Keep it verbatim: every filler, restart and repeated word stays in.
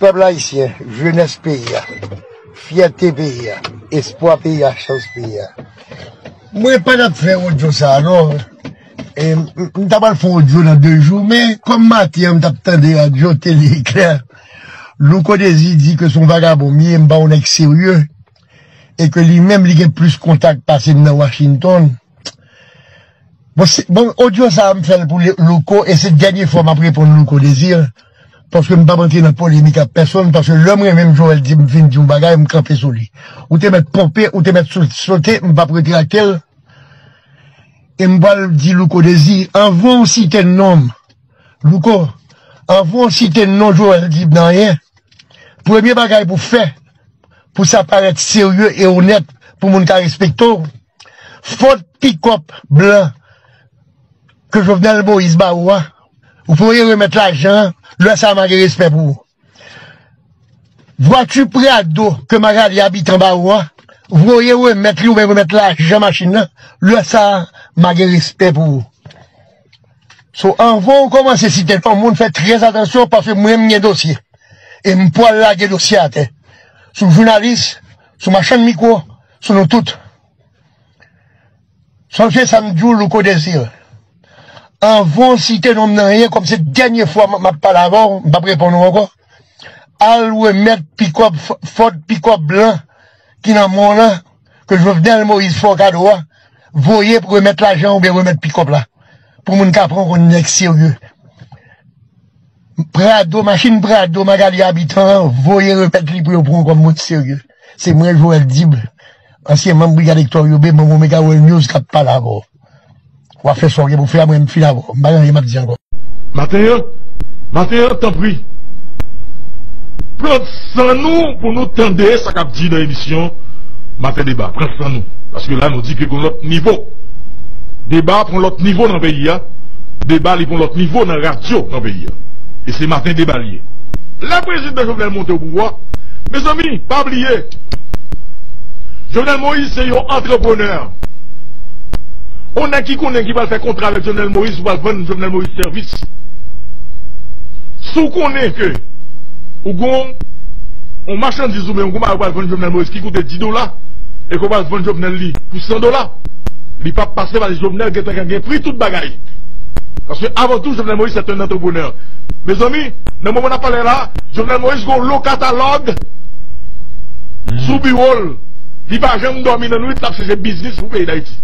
Pèp ayisyen, jenès peyi a, fyète peyi a, espwa peyi a, chans peyi a. Mwen pa t ap fè odyo sa a non. E, m, m ta pral fè odyo nan de jou, men kòm maten an m t ap tande radyo Tele Eklè, Louko Dezi di ke se yon vagabon m ye, m pa yon nèg serye, e ke li menm li gen plis kontak pase m nan Washington. Bon, se, bon, odyo sa a m fè l pou Louko, e se dènye fwa m ap reponn Louko Dezi, paske m p ap antre nan polemik ak pèsonn, paske lè mwen menm Joel di m fin di yon bagay, m kanpe sou li. Ou te mèt ponpe, ou te mèt so-, sote, m p ap retrakte l. E m pral di Louko Dezi, anvan w site non m, Louko, anvan w site non Joel di m nan anyen, premye bagay pou fè, pou sa parèt serye e onèt, pou moun ka respekte w, fòt pikòp blan ke Jovenel Moïse ba ou a, ou voye remèt lajan an, lè sa a m a gen respè pou ou. Vwati Prado ke Magalie Habitant ba ou a, voye remèt li oubyen remèt lajan machin nan, lè sa a m a gen respè pou ou. So, anvan w kòmanse site non moun, fè trè atansyon, paske mwen m gen dosye. E m pral lage dosye atè. Sou jounalis, sou machann mikwo, sou nou tout. Sonje sa m di w, Louko Dezi. Anvan w site non m nan anyen, kòm se dènye fwa m, m ap pale avè w, m p ap reponn ou ankò. Al remèt pikòp, f-, fòt pikòp blan ki nan men w lan, ke Jovenel Moïse fè w kado a, voye pou remèt lajan oubyen remèt pikòp la. Pou moun ka pran w kòm nèg serye. Prado, machin Prado, Magalie Habitant an, voye remèt li pou yo pran w kòm moun serye. Se mwen, Joel Dib, ansyen manm Brigad Hector Yobe, manm Omega World News, k ap pale avè w. W ap fè sa w gen pou fè a, mwen, m fin avè w. M pa gen anyen m ap di ankò. Maten an, maten an, tanpri, pran san nou pou nou tande sa k ap di nan emisyon Maten Deba. Pran san nou. Paske la, nou di ke gon lòt nivo. Deba pran lòt nivo nan peyi a. Deba li pran lòt nivo nan radyo nan peyi a. E se Maten Deba li ye. Lè prezidan Jovenel monte o pouvwa, mezanmi, pa bliye, Jovenel Moïse se yon antreprenè. On nèg ki konnen ki pral fè kontra avèk Jovenel Moïse, ou pral vann Jovenel Moïse sèvis. Si w konnen ke ou gon yon machandiz oubyen ou gon bagay ou pral vann Jovenel Moïse ki koute dis dola, e ke w pral vann Jovenel li pou san dola, li p ap pase paske Jovenel gentan gen pri tout bagay. Paske avan tou, Jovenel Moïse se te yon antreprenè. Mezanmi, nan moman n ap pale la, Jovenel Moïse gon lo katalòg sou biwo l. Li pa janm dòmi nan nwit, l ap chèche biznis pou peyi Dayiti.